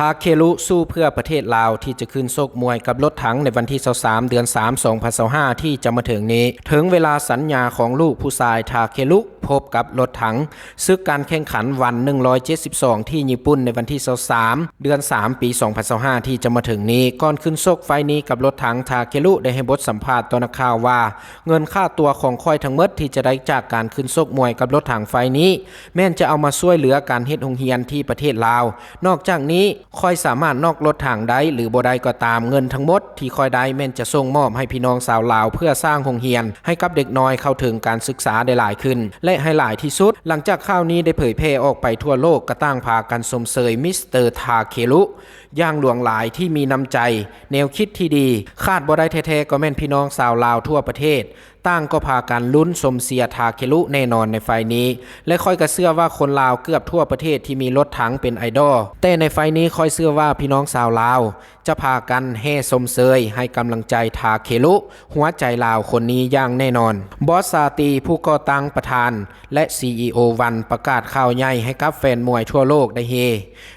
ທາເຄລຸ ສູ້ເພື່ອປະເທດລາວ ທີ່ຈະຂຶ້ນຊົກມວຍກັບລົດຖັງໃນວັນທີຊາວສາມ ເດືອນສາມ ສອງພັນຊາວຫ້າ ທີ່ຈະມາເຖິງນີ້. ເຖິງເວລາສັນຍາຂອງລູກຜູ້ຊາຍ ທາເຄລຸ ພົບກັບລົດຖັງ. ສຶກການແຂ່ງຂັນວັນ ໜຶ່ງຮ້ອຍເຈັດສິບສອງ ທີ່ຍີ່ປຸ່ນໃນວັນທີຊາວສາມ ເດືອນສາມ ປີສອງພັນຊາວຫ້າ ທີ່ຈະມາເຖິງນີ້. ກ່ອນຂຶ້ນຊົກໄຟນີ້ກັບລົດຖັງ ທາເຄລຸ ໄດ້ໃຫ້ບົດສຳພາດຕໍ່ນັກຂ່າວວ່າ ເງິນຄ່າຕົວຂອງຂ້ອຍທັງໝົດທີ່ຈະໄດ້ຈາກການຂຶ້ນຊົກມວຍກັບລົດຖັງໄຟນີ້ ແມ່ນຈະເອົາມາຊ່ວຍເຫຼືອການເຮັດໂຮງຮຽນທີ່ປະເທດລາວ. ນອກຈາກນີ້ ຂ້ອຍສາມາດນອກລົດຖັງໄດ້ ຫຼື ບໍ່ໄດ້ກໍຕາມ, ເງິນທັງໝົດທີ່ຂ້ອຍໄດ້ແມ່ນຈະສົ່ງມອບໃຫ້ພີ່ນ້ອງຊາວລາວ ເພື່ອສ້າງໂຮງຮຽນໃຫ້ກັບເດັກນ້ອຍເຂົ້າເຖິງການສຶກສາໄດ້ຫຼາຍຂຶ້ນ ແລະ ໃຫ້ຫຼາຍທີ່ສຸດ. ຫຼັງຈາກຂ່າວນີ້ໄດ້ເຜີຍແຜ່ອອກໄປທົ່ວໂລກ, ກໍຕ່າງພາກັນຊົມເຊີຍມິສເຕີ ທາເຄລຸ ຢ່າງຫຼວງຫຼາຍທີ່ມີນ້ຳໃຈ, ແນວຄິດທີ່ດີ. ຂາດບໍ່ໄດ້ແທ້ໆ ກໍແມ່ນພີ່ນ້ອງຊາວລາວທົ່ວປະເທດ ຕ່າງກໍພາກັນລຸ້ນຊົມເຊຍທາເຄລຸແນ່ນອນໃນໄຟນີ້ ແລະ ຂ້ອຍກໍເຊື່ອວ່າຄົນລາວເກືອບທົ່ວປະເທດທີ່ມີລົດຖັງເປັນໄອດອລ, ແຕ່ໃນໄຟນີ້ຂ້ອຍເຊື່ອວ່າພີ່ນ້ອງຊາວລາວຈະພາກັນແຫ່ຊົມເຊີຍໃຫ້ກຳລັງໃຈທາເຄລຸ ຫົວໃຈລາວຄົນນີ້ຢ່າງແນ່ນອນ. ບອສ ຊາຕີ ຜູ້ກໍ່ຕັ້ງ, ປະທານ ແລະ ຊີອີໂອ ວັນ ປະກາດຂ່າວໃຫຍ່ໃຫ້ກັບແຟນມວຍທົ່ວໂລກໄດ້ເຮ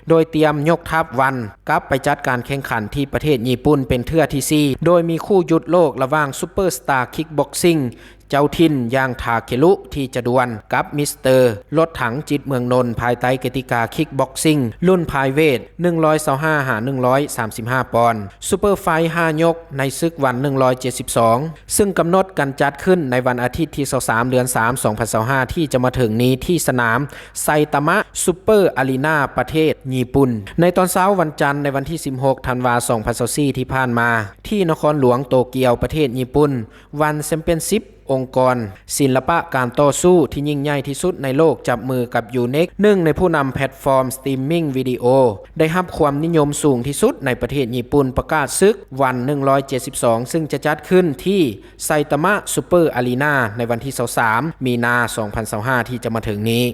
ໂດຍຕຽມຍົກທັບວັນກັບໄປຈັດການແຂ່ງຂັນທີ່ປະເທດຍີ່ປຸ່ນເປັນເທື່ອທີສີ່ ໂດຍມີຄູ່ຢຸດໂລກລະຫວ່າງຊຸບເປີສະຕາຄິກບັອກຊິງເຈົ້າຖິ່ນຢ່າງທາເຄລຸ ທີ່ຈະດວນກັບມິສເຕີລົດຖັງ ຈິດ ເມືອງນົນ ພາຍໃຕ້ກະຕິກາຄິກບັອກຊິງລຸ້ນພາຍເວດ ໜຶ່ງຮ້ອຍຊາວຫ້າ ຫາ ໜຶ່ງຮ້ອຍສາມສິບຫ້າປອນ ຊຸບເປີໄຟຫ້າຍົກ ໃນສຶກວັນ ໜຶ່ງຮ້ອຍເຈັດສິບສອງ ຊຶ່ງກຳນົດການຈັດຂຶ້ນໃນວັນອາທິດທີຊາວສາມ ເດືອນສາມ ສອງພັນຊາວຫ້າ ທີ່ຈະມາເຖິງນີ້ ທີ່ສະໜາມໄຊຕາມະ ຊຸບເປີ ອາຣີນາ ປະເທດຍີ່ປຸ່ນ. ໃນຕອນເຊົ້າວັນຈັນ ໃນວັນທີສິບຫົກ ທັນວາ ສອງພັນຊາວສີ່ ທີ່ຜ່ານມາ ທີ່ນະຄອນຫຼວງໂຕກຽວ ປະເທດຍີ່ປຸ່ນ, ວັນແຊມປຽນຊິບ ອົງກອນສິລະປະການຕໍ່ສູ້ທີ່ຍິ່ງໃຫຍ່ທີ່ສຸດໃນໂລກ ຈັບມືກັບ ຢູເນັກ ໜຶ່ງໃນຜູ້ນຳແພລດຟອມສະຕຣີມມິງວິດີໂອ ໄດ້ຮັບຄວາມນິຍົມສູງທີ່ສຸດໃນປະເທດຍີ່ປຸ່ນ ປະກາດສຶກວັນ ໜຶ່ງຮ້ອຍເຈັດສິບສອງ ຊຶ່ງຈະຈັດຂຶ້ນທີ່ໄຊຕາມະ ຊຸບເປີ ອາຣີນາ ໃນວັນທີຊາວສາມ ມີນາ ສອງພັນຊາວຫ້າ ທີ່ຈະມາເຖິງນີ້.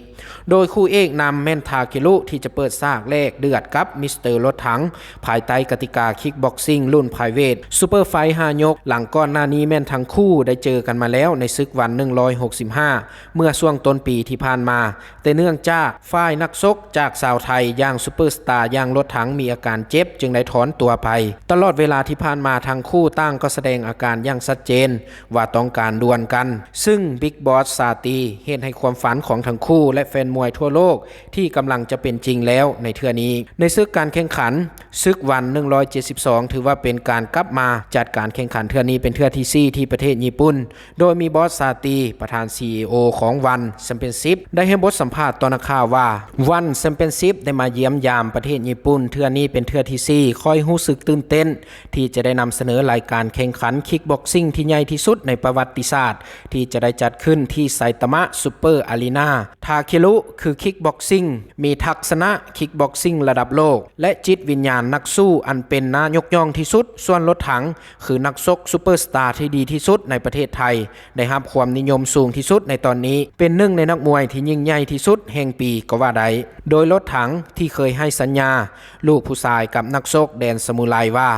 ໂດຍຄູ່ເອກນຳແມ່ນທາເຄລຸ ທີ່ຈະເປີດສາກແລກເດືອດກັບມິສເຕີລົດຖັງ ພາຍໃຕ້ກະຕິກາຄິກບັອກຊິງລຸ້ນພາຍເວດ ຊຸບເປີໄຟຫ້າຍົກ. ຫຼັງກ່ອນໜ້ານີ້ແມ່ນທັງຄູ່ໄດ້ເຈີກັນມາແລ້ວໃນສຶກວັນ ໜຶ່ງຮ້ອຍຫົກສິບຫ້າ ເມື່ອຊ່ວງຕົ້ນປີທີ່ຜ່ານມາ, ແຕ່ເນື່ອງຈາກຝ່າຍນັກຊົກຈາກຊາວໄທ ຢ່າງຊຸບເປີສະຕາຢ່າງລົດຖັງມີອາການເຈັບ ຈຶ່ງໄດ້ຖອນຕົວໄປ. ຕະຫຼອດເວລາທີ່ຜ່ານມາ ທັງຄູ່ຕ່າງກໍສະແດງອາການຢ່າງຊັດເຈນວ່າຕ້ອງການດວນກັນ, ຊຶ່ງ Big Boss ຊາຕີ ເຮັດໃຫ້ຄວາມຝັນຂອງທັງຄູ່ ແລະ ແຟນມວຍທົ່ວໂລກທີ່ກຳລັງຈະເປັນຈິງແລ້ວໃນເທື່ອນີ້. ໃນສຶກການແຂ່ງຂັນ ຊຶກວັນ ໜຶ່ງຮ້ອຍເຈັດສິບສອງ ຖືວ່າເປັນການກັບມາຈັດການແຂ່ງຂັນເທື່ອນີ້ເປັນເທື່ອທີສີ່ ທີ່ປະເທດຍີ່ປຸ່ນ, ໂດຍມີບອສ ຊາຕີ ປະທານ ຊີອີໂອ ຂອງວັນແຊມປຽນຊິບ ໄດ້ໃຫ້ບົດສຳພາດຕໍ່ນັກຂ່າວວ່າ ວັນແຊມປຽນຊິບ ໄດ້ມາຢ້ຽມຢາມປະເທດຍີ່ປຸ່ນເທື່ອນີ້ເປັນເທື່ອທີສີ່. ຂ້ອຍຮູ້ສຶກຕື່ນເຕັ້ນທີ່ຈະໄດ້ນຳສະເໜີລາຍການແຂ່ງຂັນຄິກບັອກຊິງທີ່ໃຫຍ່ທີ່ສຸດໃນປະຫວັດຕິສາດ ທີ່ຈະໄດ້ຈັດຂຶ້ນທີ່ໄຊຕາມະ ຊຸບເປີ ອາຣີນາ. ທາເຄລຸ ຄືຄິກບັອກຊິງ ມີທັກສະນະຄິກບັອກຊິງລະດັບໂລກ ແລະ ຈິດວິນຍານນັກສູ້ອັນເປັນໜ້າຍົກຍ້ອງທີ່ສຸດ, ສ່ວນລົດຖັງ ຄືນັກຊົກຊຸບເປີສະຕາທີ່ດີທີ່ສຸດໃນປະເທດໄທ, ໄດ້ຮັບຄວາມນິຍົມສູງທີ່ສຸດໃນຕອນນີ້, ເປັນໜຶ່ງໃນນັກມວຍທີ່ຍິ່ງໃຫຍ່ທີ່ສຸດແຫ່ງປີກໍວ່າໄດ້. ໂດຍລົດຖັງທີ່ເຄີຍໃຫ້ສັນຍາລູກຜູ້ຊາຍກັບນັກຊົກແດນສະມູໄລວ່າ,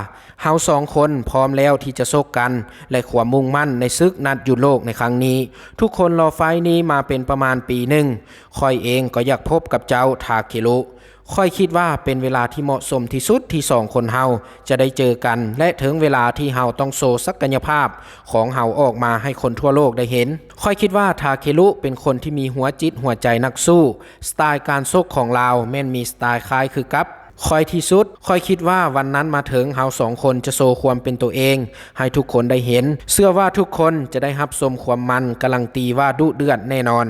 ເຮົາສອງຄົນພ້ອມແລ້ວທີ່ຈະຊົກກັນ ແລະ ຄວາມມຸ່ງໝັ້ນໃນຊຶກນັດຢຸດໂລກໃນຄັ້ງນີ້. ທຸກຄົນລໍໄຟນີ້ມາເປັນປະມານປີໜຶ່ງ. ຂ້ອຍເອງກໍຢາກພົບກັບເຈົ້າ ທາເຄລຸ. ຂ້ອຍຄິດວ່າເປັນເວລາທີ່ເໝາະສົມທີ່ສຸດທີ່ສອງຄົນເຮົາຈະໄດ້ເຈີກັນ ແລະ ເຖິງເວລາທີ່ເຮົາຕ້ອງໂຊສັກກະຍະພາບຂອງເຮົາອອກມາໃຫ້ຄົນທົ່ວໂລກໄດ້ເຫັນ. ຂ້ອຍຄິດວ່າທາເຄລຸເປັນຄົນທີ່ມີຫົວຈິດຫົວໃຈນັກສູ້. ສະຕາຍການຊົກຂອງລາວແມ່ນມີສະຕາຍຄ້າຍຄືກັບ ຂ້ອຍທີ່ສຸດ. ຂ້ອຍຄິດວ່າວັນນັ້ນມາເຖິງ, ເຮົາສອງຄົນຈະໂຊຄວາມເປັນໂຕເອງໃຫ້ທຸກຄົນໄດ້ເຫັນ. ເຊື່ອວ່າທຸກຄົນຈະໄດ້ຮັບຊົມຄວາມມັນ, ກາລັນຕີວ່າດຸເດືອດແນ່ນອນ.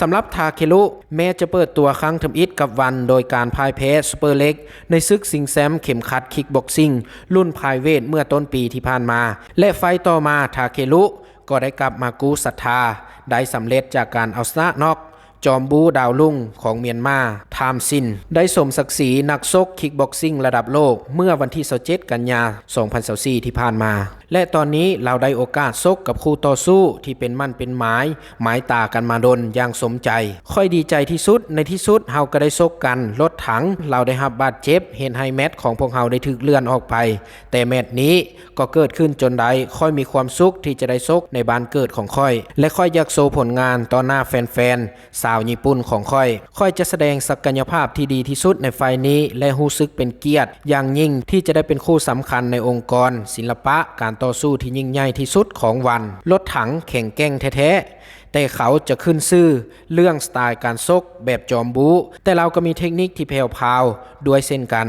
ສຳລັບທາເຄລຸ, ແມ້ຈະເປີດຕົວຄັ້ງທຳອິດກັບວັນໂດຍການພ່າຍແພ້ຊຸບເປີເລັກໃນຊຶກຊິງແຊມເຂັມຂັດຄິກບັອກຊິງລຸ້ນພາຍເວດເມື່ອຕົ້ນປີທີ່ຜ່ານມາ ແລະ ໄຟຕໍ່ມາ ທາເຄລຸກໍໄດ້ກັບມາກູ້ສັດທາໄດ້ສຳເລັດຈາກການເອົາຊະນະນັອກ ຈອມບູດາວລຸງຂອງມຽນມາ ທາມຊິນ ໄດ້ສົມສັກສີນັກຊົກຄິກບັອກຊິງລະດັບໂລກ ເມື່ອວັນທີຊາວເຈັດ ກັນຍາ ສອງພັນຊາວສີ່ ທີ່ຜ່ານມາ. ແລະຕອນນີ້ລາວໄດ້ໂອກາດຊົກກັບຄູ່ຕໍ່ສູ້ທີ່ເປັນໝັ້ນເປັນໝາຍ ໝາຍຕາກັນມາດົນຢ່າງສົມໃຈ. ຂ້ອຍດີໃຈທີ່ສຸດ, ໃນທີ່ສຸດເຮົາກໍໄດ້ຊົກກັນ. ລົດຖັງລາວໄດ້ຮັບບາດເຈັບ ເຮັດໃຫ້ແມັດຂອງພວກເຮົາໄດ້ຖືກເລື່ອນອອກໄປ, ແຕ່ແມັດນີ້ກໍເກີດຂຶ້ນຈົນໄດ້. ຂ້ອຍມີຄວາມສຸກທີ່ຈະໄດ້ຊົກໃນບ້ານເກີດຂອງຂ້ອຍ ແລະຂ້ອຍຢາກໂຊຜົນງານຕໍ່ໜ້າແຟນໆ ຊາວຍີ່ປຸ່ນຂອງຂ້ອຍ. ຂ້ອຍຈະສະແດງສັກກະຍະພາບທີ່ດີທີ່ສຸດໃນໄຟລ໌ນີ້ ແລະຮູ້ສຶກເປັນກຽດຢ່າງຍິ່ງທີ່ຈະໄດ້ເປັນຄູ່ສຳຄັນໃນອົງກອນສິລະປະການຕໍ່ສູ້ທີ່ຍິ່ງໃຫຍ່ທີ່ສຸດຂອງວັນ. ລົດຖັງແຂງແກ່ງແທ້ໆ, ແຕ່ເຂົາຈະຂຶ້ນຊື່ເລື່ອງສະຕາຍການຊົກແບບຈອມບູ, ແຕ່ລາວກໍມີເທັກນິກທີ່ແຜ່ວພາວດ້ວຍເຊັ່ນກັນ.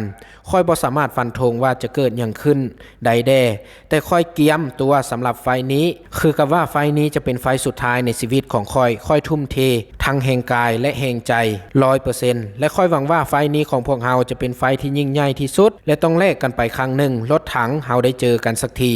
ຂ້ອຍບໍ່ສາມາດຟັນທົງວ່າຈະເກີດຫຍັງຂຶ້ນໄດ້ແດ່, ແຕ່ຂ້ອຍກຽມຕົວສຳລັບໄຟລ໌ນີ້ ຄືກັບວ່າໄຟລ໌ນີ້ຈະເປັນໄຟລ໌ສຸດທ້າຍໃນຊີວິດຂອງຂ້ອຍ. ຂ້ອຍທຸ່ມເທທັງແຮງກາຍ ແລະແຮງໃຈຮ້ອຍເປີເຊັນ ແລະຂ້ອຍຫວັງວ່າໄຟລ໌ນີ້ຂອງພວກເຮົາຈະເປັນໄຟທີ່ຍິ່ງໃຫຍ່ທີ່ສຸດ ແລະຕ້ອງແລກກັນໄປຄັ້ງໜຶ່ງ. ລົດຖັງ, ເຮົາໄດ້ເຈີກັນສັກທີ.